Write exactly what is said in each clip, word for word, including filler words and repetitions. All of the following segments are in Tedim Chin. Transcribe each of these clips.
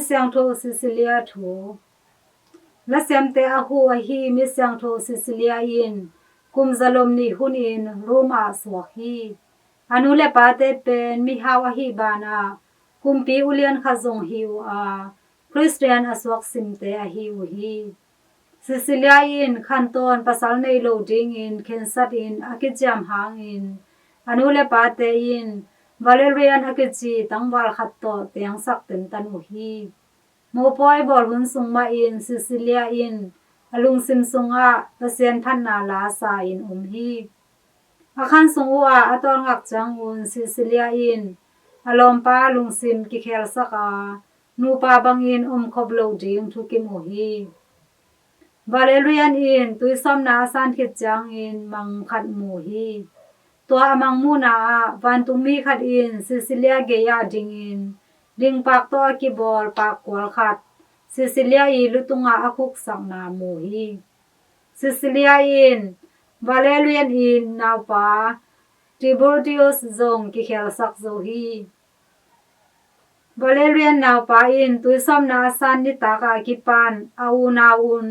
Siangtho Cecilia thu. Lasiamte a hu ahi Misiangtho Cecilia in kum zalom nih hunin Rome ah suak hi. A nu le pate pen mihau ahi banah kumpi ulian khat zong hi uh a, Khristian a suak simte ahi uh hi. Cecilia in khantawn pasal nei lo dingin khensatin a kiciam hangin a nu le pate in Valerian a kici tangval khat tawh tengsak tentan uh hi. Mopawi bawl hun sung mahin Cecilia in a lungsim sungah Pasian phatna la sa-in um hi. A khan sung uhah a tawlngak ciangun Cecilia in a lawmpa lungsim kikhelsak a, nupa bangin omkhop lo ding thukim uh hi. Valerian in tuisawmna a san khit ciangin mang khat mu hi. Tua a mang muhna ah vantungmi khat in Cecilia gei-ah dingin lingpak tawh a kibawl pakkual khat Cecilia i lutungah a khuksakna mu hi. Cecilia in Valerian i naupa Tiburtius zong kikhelsak zo hi. Valerian naupa in tuisawmna a san nitak a kipan a unau un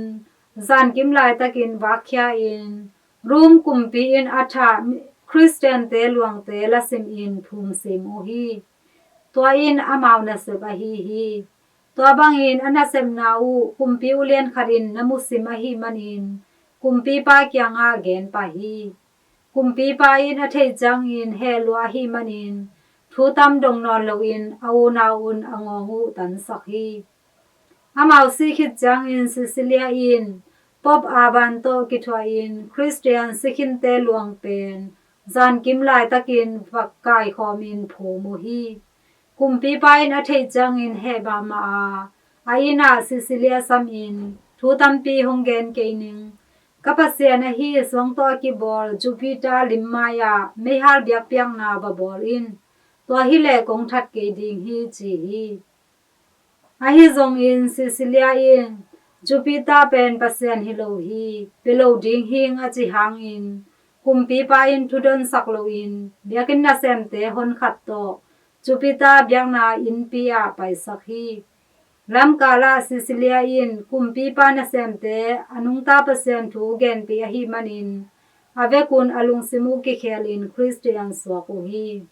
zankim laitakin vakkhia in Rome kumpi in a thah Khristiante luangte lasimin phumsim uh hi. Tua in amau nasep ahi hi. Tua bangin a nasepna uh kumpi ulian khat in na musim ahi manin kumpipa kiangah gen pah hi. Kumpipa in a theih ciangin heh lua ahi manin thu tam dong nawn loin a unau un a ngawng uh tansak hi. Amau sih khit ciangin Cecilia in Pope Urban tawh kithuahin Khristian sikhinte luang pen zankim laitakin va kaikhawmin phum uh hi. Kumpipa in a theih ciangin heh mahmah a, a inn ah Cecilia samin thu tampi hong gen kei ning. Ka Pasian ahi suang tawh a kibawl Jupiter lim mai-ah meihal biakpiakna va bawl in. Tua hileh kong that kei ding hi, ci hi. Ahi zongin Cecilia in Jupiter pen Pasian hi lo hi, pe lo ding hing a ci hangin kumpipa in thudonsak loin biakinn nasemte honkhat tawh Jupiter biakna innpi ah paisak hi. Lamkalah Cecilia in kumpipa nasemte a nungta Pasian thu genpih ahi manin a vekun a lungsim uh kikhelin Khristian suak uh hi.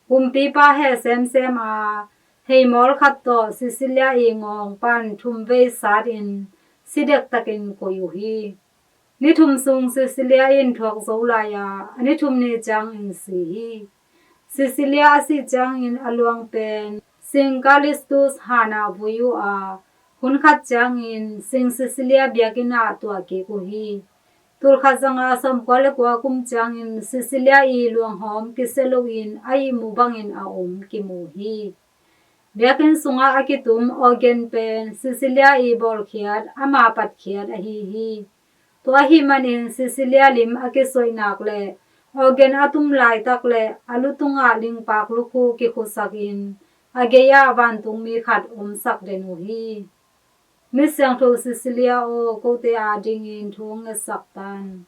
Kumpipa heh semsem a, heimawl khat tawh Cecilia i ngawng pan thumvei satin si dektakin koih uh hi. Ni thum sung Cecilia in thuak zo lai a, a ni thum ni ciangin si hi. Cecilia a sih ciangin a luang pen Sing Callistus hanah vui uh a, hun khat ciangin Sing Cecilia biakinn ah tuah kik uh hi. Tulkhat zanga sawmkua le kua kum ciangin Cecilia i luanghawm kisia loin a ihmu bangin a om kimu hi. Biakinn sungah a kitum organ pen Cecilia i bawlkhiat ama patkhiat ahi hi. Tua ahih manin Cecilia lim a kisoih nak le organ a tum laitak le a lutungah lingpak lukhu kikhusakin a gei-ah vantungmi khat omsak den uh hi. Misiangtho Cecilia aw, kote adingin thu hong ngetsak tan.